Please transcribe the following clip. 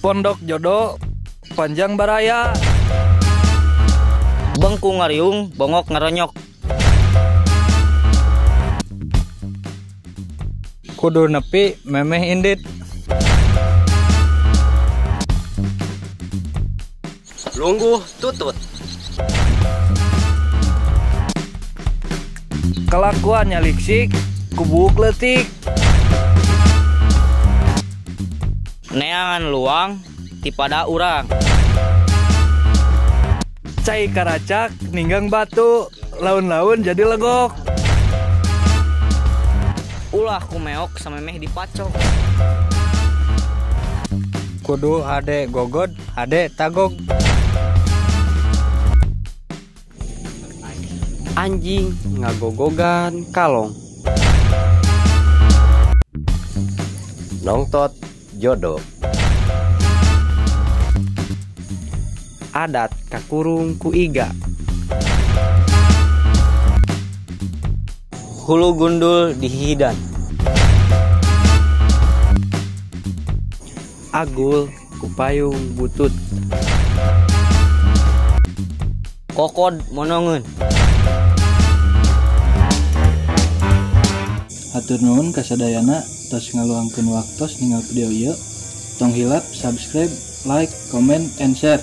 Pondok jodoh panjang baraya. Bengkung ngariung, bongok ngaronyok. Kudu nepi memeh indit. Lungguh tutut. Kelakuan nyaliksik, kubuk letik. Neangan luang tipada urang. Cai karacak ninggang batu, laun-laun jadi legok. Ulah kumeok samemeh dipacok. Kudu hade gogod, hade tagog. Anjing ngagogogan kalong. Nongtot jodoh. Adat kakurung ku iga. Hulu gundul dihidan. Agul kupayung butut. Kokod monongeun. Hatur nuhun kasadayana tos ngaluangkeun waktos ningal video ieu. Tong hilap subscribe, like, comment, and share.